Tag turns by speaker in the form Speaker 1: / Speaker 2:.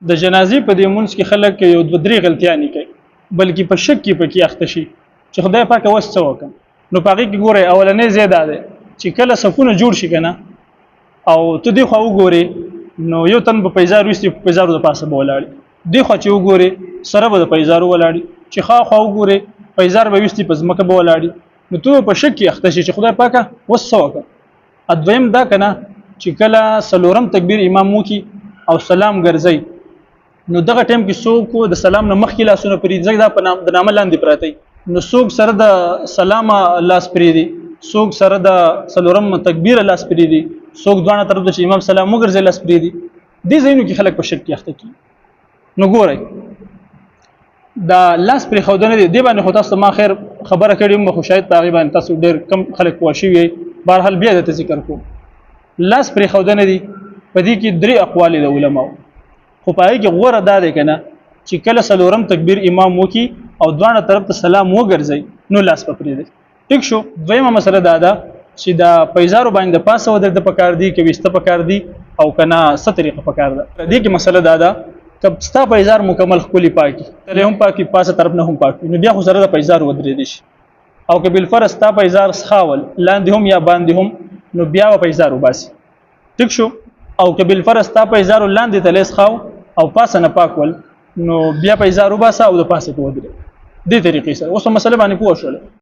Speaker 1: د جنازې په دې مونځ کې خلک یو دوه درې غلطیانې کوي، بلکې په شک کې پکې اخته شي چې خدای پاک اوس څه وکړم. نو په هغې کې ګورئ، اولنی ځای دا دی چې کله صفونه جوړ شي که نه، او ته دې خوا وګورې نو یو تن به پیزار ویستي، په پیزارو د پاسه به ولاړ، دې خوا چې وګورې سره به د پیزارو ولاړ، چې ښا خوا وګورې پیزار به ویستي، په ځمکه به ولاړ. نو ته په شک کې اخته شي چې خدای پاکه اوس څه وکړم. دویم دا کنه چې کله څلورم تکبیر امام وکي او سلام ګرځي، نو دغه ټایم کې څوک د سلام نه مخکې لاسونه پرېږدي، ځکه دا په نام د نامه لاندې پراته، نو څوک سره د سلام لاس پرېږدي، څوک سره د څلورم تکبیر لاس پرېږدي، څوک دواړه طرف ته چې امام سلام وګرځي لاس پرېږدي. دې ځایونو کې خلک په شک کې اخته کیږي. نو ګورئ، دا لاس پرې خودنه دی، دی باندې خو تاسو ما خیر خبره کړې وم، خو شاید په هغې باندې تاسو ډېر کم خلک پوه شوي یئ. بهرحال بیا درته ذکر کوم. لاس پرې خودنه دی، په دې کې درې اقوال د علماو، خو په هغې کې غوره دا دی که نه چې کله څلورم تکبیر امام وکي او دواړه طرف ته سلام وګرځي نو لاس په پرېږدي. ټیک شو. دویمه مسله دا ده چې دا پیزارو باندې د پاسه ودرېده پکار دي که ویسته پکار دي او که نه، څه طریقه پکار ده؟ دې کې مسله دا ده، که ستا پیزار مکمل ښکلي پاکي، تلې هم پاکي، پاسه طرف نه هم پاکي، نو بیا خو سره د پیزار ودرېدی شي، او که بالفرض ستا پیزار سخاول لاندې هم یا باندې هم، نو بیا به پیزار وباسي. ټیک شو. او که بالفرض ستا پیزار لاندې تلې سخاو او پاسه نه پاک ول، نو بیا پیزار وباسه او د پاسه کې ودرې. دې طریقې سره اوس په مسله باندې پوه شول.